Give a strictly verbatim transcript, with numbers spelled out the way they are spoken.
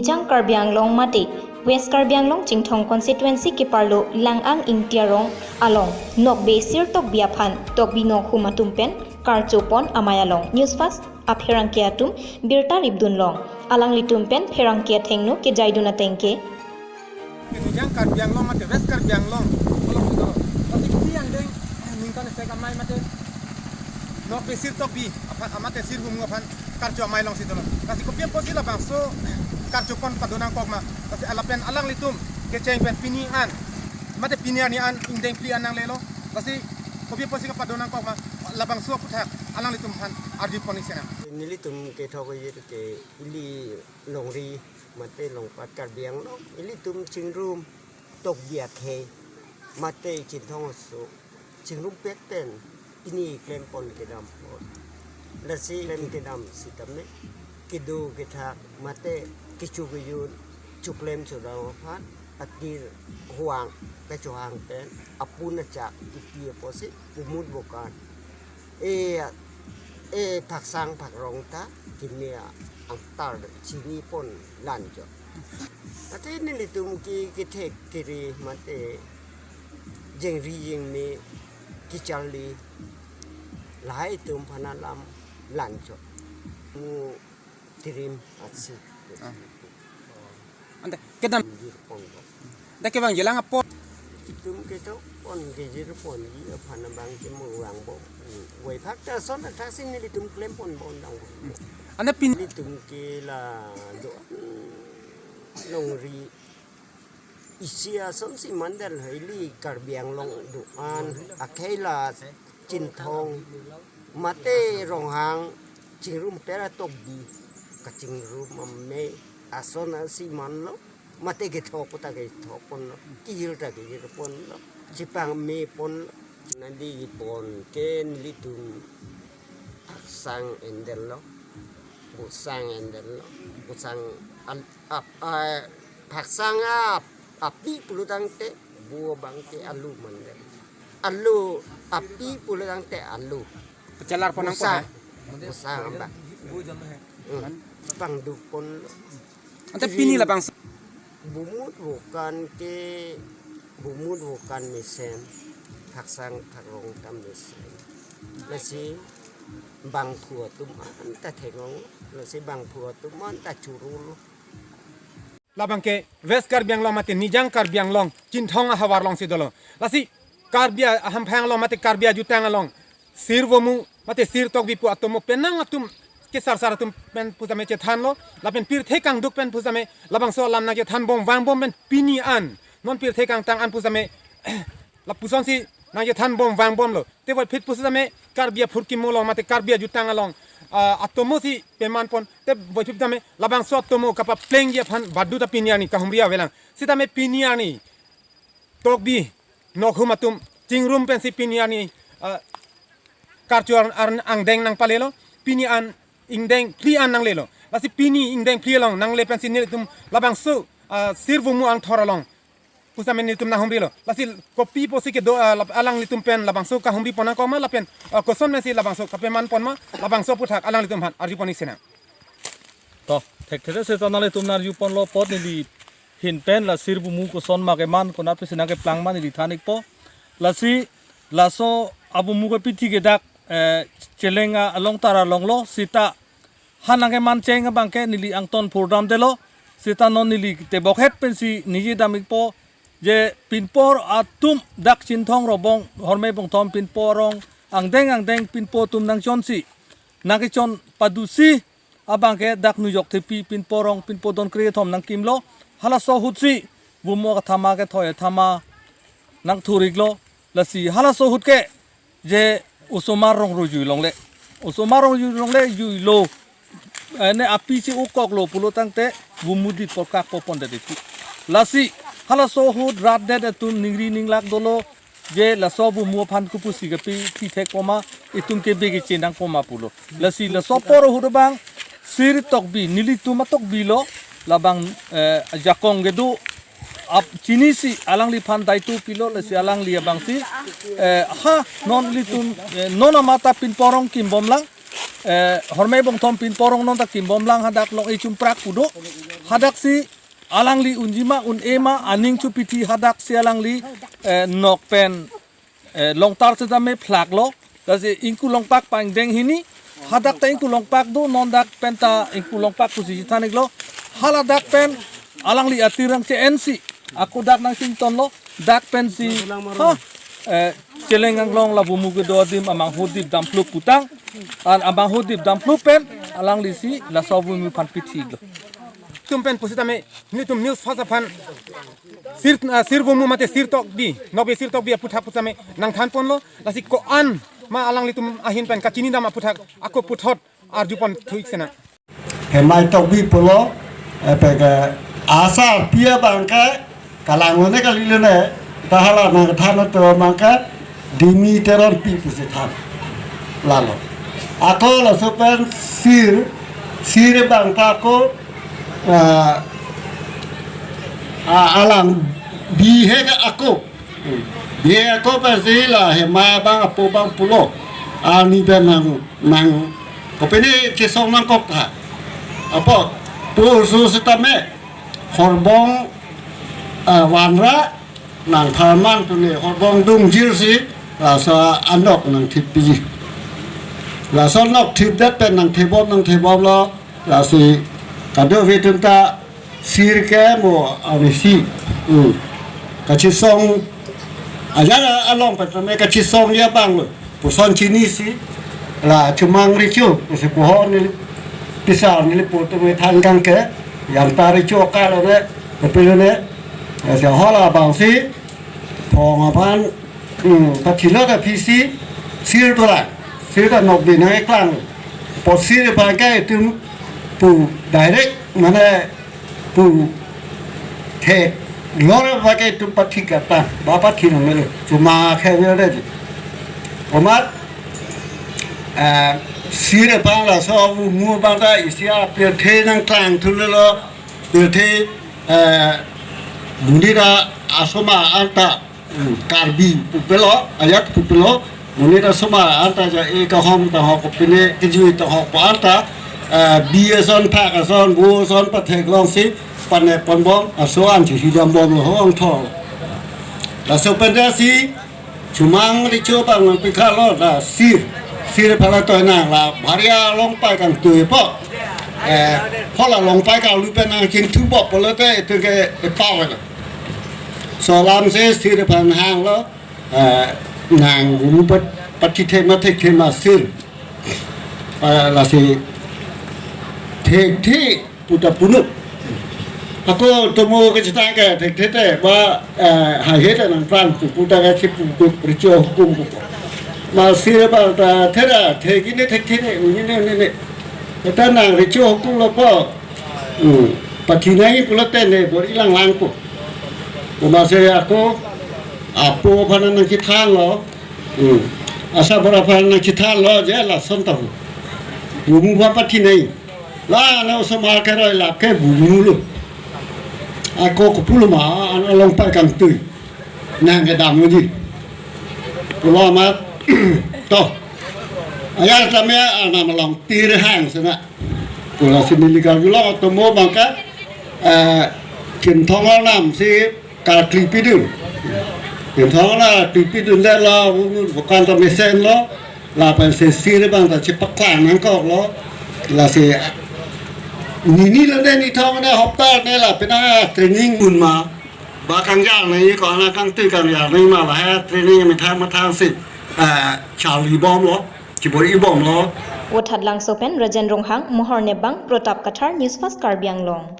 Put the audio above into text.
Nijang Karbi Anglong mate West Karbi Anglong Chinthong constituency keparlo Langang Ingti arong along nokbe Sir Tokbi aphan Tokbi nokhum atum pen karcho pon amei along News Fast apherangke atum birta ripdun long. Alanglitum pen pherangke athengno kejaidun atengke. Nijang Karbi Anglong mate West Karbi Anglong along si dolo. Lasi kiti angdeng ningkan sek amei mate nokbe Sir Tokbi aphan, mate Sir Bumu aphan karcho amei along si dolo. Lasi kopi apotsi labangso karcho pon padonangkok ma. Lasi lapen alanglitum kecheng pen pini an mate pini arni an ingdeng phli an nanglelo. Lasi kopi apotsi kapadonangkok ma, labangso aphuthak alanglitum aphan arju pon-ik sinang. Nelitum kethok-ik ke ili longri mate longpat Karbi Anglong, ilitum chingrum Tokbi akhei mate Chinthong aso chingrum pet pen pini klem pon kedam pon. Lasi klem kedam sitame kedo kethak mate kecho kejun choklem chodam aphan atir huang kechohang pen apun achak kipi apotsi Bumut Bokan, e, e, Phaksang Phakrong ta keme angtar chini pon lancho. Ate nelitum ke kethek kere mate jengri jengme kecharli lahai atum aphan alam lancho. Mu tirim atsi. Ah. Ante kedam. Jirpon. Ante kevang jelang apot. Itum kethok pon kejirponji aphan abang ke mu vangbom. Wai phak ta ason athaksi nelitum klem pon pon dang. Ante pin. Nelitum ke la do longri isi asonsi mandal hili Karbi Anglong do-an akhei la Chinthong mate Ronghang chingrum pera Tokbi kachingrum amei ason asi manlo mate kethok ta kethok ponlo, kejir ta kejir ponlo, chepangme ponlo. Nadi pon ke nelitum Phaksang endel lo, Busang endel lo, Busang al-, ap-, ah, Phaksang ap-, api pulo tangte, Bu abang ke alu mandel. Alu api pulo tangte alu. Pechelar pon nangpo, Busang, ha? Busang abang. Hmm. Pangduk ponlo. Ante pini labang. Bumut Bokan ke, Bumut Bokan mesen, Phaksang Phakrong ta mesen. Lasi bangphu atum anta thengong, lasi bangphu atum anta churul. Labang ke West Karbi Anglong mate Nijang Karbi Anglong Chinthong ahavar alongsi dolo. Lasi Karbi a-, ahamphang along mate Karbi ajutang along Sir Bumu mate Sir Tokbi pu atomo penang atum kesarsar atum pen pusitame chethanlo, lapen pirthe kangduk pen pusitame labangso alam nangchethanbom vangbom pen pini an non pirthe kangtang an pusitame lapusonsi nangchethanbom vangbomlo. Te voiphit pusitame Karbi aphurkimo along mate Karbi ajutang along, ah, atomosi peman pon. Te voiphit tame labangso atomo kapaplengji aphan badu ta pini arni kahumri avelang. Sitame pini arni Tokbi nokhum atum chingrum pensi pini arni, ah, karcho ar-, ar-, angdeng nangpalelo, pini an ingdeng phli an nanglelo. Lasi pini ingdeng phli along nangle pensi nelitum labangso, ah, Sir Bumu angthor along pusitame nelitum nanghumrilo. Lasi kopi apotsi kedo, ah, lap-, alanglitum pen labangso kahumri pon nangkok ma lapen, ah, koson pensi labangso kapeman pon ma, labangso aphuthak alanglitum aphan arju pon-ik sinang. To, thekthe seta nanglitum nang arju ponlo apot neli ahin pen la Sir Bumu koson ma keman, konat pensi nangkeplang ma neli than-ikpo. Lasi laso abumu ke pithi ke dak, eh, Cheleng along Tara along lo, seta ha nangkeman cheng abang ke neli angton phurdamdelo, seta non neli tebokhet pensi ningje dam-ikpo, je pinpor atum dak Chinthong Robong Hormei Bongthom pinpor arong angdeng angdeng pinpo atum nangchonsi, nangkechon padusi, abang ke dak Nujok Thepi pinpo arong pinpo don kre-kethom nangkimlo. Halaso ahutsi Bumu kathama kethoi athama nangthur-iklo. Lasi halaso ahut ke je osomar rong ro jui longle. Osomar rong jui longle juilo. Eh, ne api si ukoklo pulo tangte Bumu dit porkak popon det ipu. Lasi halaso ahut rat det atum ningri ninglak dolo. Je laso Bumu aphan kopusi kepi pithek poma, itum ke bege chenang poma pulo. Lasi laso apor ahut abang Sir Tokbi, nelitum a-Tokbi lo, labang, eh, jakong kedo ap chinisi alangliphan daito pilo, lasi alangli abangsi, eh, ha non ilitum, eh, non amat ta pinpo arong kimbomlang, eh, Hormei Bongthom pinpo arong non ta kimbomlang, hadak Long-e Chumprak pu do. Hadaksi alangli unji ma un-e ma aning chupithi, hadaksi alangli, eh, nok pen, eh, longtar setame phlaklo. Lasi ingku longpak pangdeng hini. Hadak ta ingku longpak do, non dak pen ta ingku longpak pusi chethan-iklo. Hala dak pen alangli atirang che-ensi, ako dak nangchingtonlo, dak pensi, ha, eh, Cheleng Anglong la Bumu kedo adim amanghu dip damplup putang, an amanghu dip damplup pen alanglisi laso Bumu aphan pithilo. Tum pen pusitame, nelitum News First aphan Sir, ah, Sir Bumu mate Sir Tokbi, Nokbi Sir Tokbi aputhak pusitame nangthanponlo, lasi ko-an ma alanglitum ahin pen kachinidam aputhak ako puthot arjupon thu-ik sena. Hemai Tokbi pulo, eh, pek, eh, asar pia bangke, kalanglone kalilone, ta hala nangthan atum bangke, Dimi Teronpi pusi than. Lalo. Ako laso pen Sir, Sir bang ta ako, ah, ah, alang bihe ke ako. Bihe ako pensi la hemai bang apo bang pulo. Ani pen nang, nang, kopine kesong nangkok tha. Apot, pusu setame, horbong, ah, vanra, nangtharman pune horbong dungjirsi, laso anok nangthippi. Laso anok thipdet pen nangthebom, nangthebomlo, lasi kadokave atum ta Sir ke mo arnisi. Hmm. Kachisong, ajar along pen tame kachisong ya bang lo. Puson chinisi, la Chomang Recho, si puho neli, pisa neli putu me than kangke, yang ta Recho kalone, kopilone, si hala bangsi, phong aphan, hmm, pathilo ta pisi, Sir dolang, Sir ta Nokbi nangklang, apot Sir aphan ke itum pu direct, mane, pu theklor bangke itum pathi kata, ba pathi nang mele, cuma khe mele ji. Omat, eh, Sir aphan laso Bumu bang ta isi apirthe nangklang thulo, pirthe, eh, monit asomar anta, hmm, Karbi pupelo, ajat pupelo, monit asomar anta ja e kahom ta ho kopine kejui ta ho pa anta, eh, bi ason phak ason, vo ason patheklongsi, pane ponbom, aso ansi hidambomlo ho angthor. Laso pen ta si, Chomang Recho bang pikhalo ta Sir, Sir aphan la toinang la, bharia longpai kangtui po. Eh, hala longpai kanglu pen nangchingthubop pulote itum ke epar. Laso alamsi Sir aphan hanglo, eh, nang Bumu pat-, pathi thek ma thekthe ma Sir. Eh, lasi thekthe puta punu. Ako tomo kecita ke thekthe te ba, eh, haihe ta nangpran pu puta ke si pu pu Recho hukum pu. Ma Sir bang ta thera thekine thekthe ne, unine unine. Eta nang Recho hukumlo po. Hmm. Pathi nangji pulote ne bor-i langlang po. Komatsi ako apo aphan nangkethanlo. Hmm. Asarbura aphan nangkethanlo je lason ta pu. Bumu aphan pathi nangji. La na osomar keroi lap ke Bumu lo. Ako kopulo ma an alongpai kangtui. Nang kedam ji. Pulo amat to. Ayar tame anam along tir hang sena. Pulo si neli karjulo tomo bangke, eh, Kemthong arnam si karkli pidun. Kemthong arnam kli pidundetlo, bukan ta mesenlo, lapen si Sir bang ta chepaklang nangkoklo, lasi nini lo ne nithong ne hopta ne lapen a training un ma, ba kangjar ne ko ana kangtui kangjar ne ma la ha training methang methang si, eh, charlibomlo, chibor-ibomlo. Vothatlangso pen Rajen Ronghang, Mohor Nebang, Protap Kathar, News First Karbi Anglong.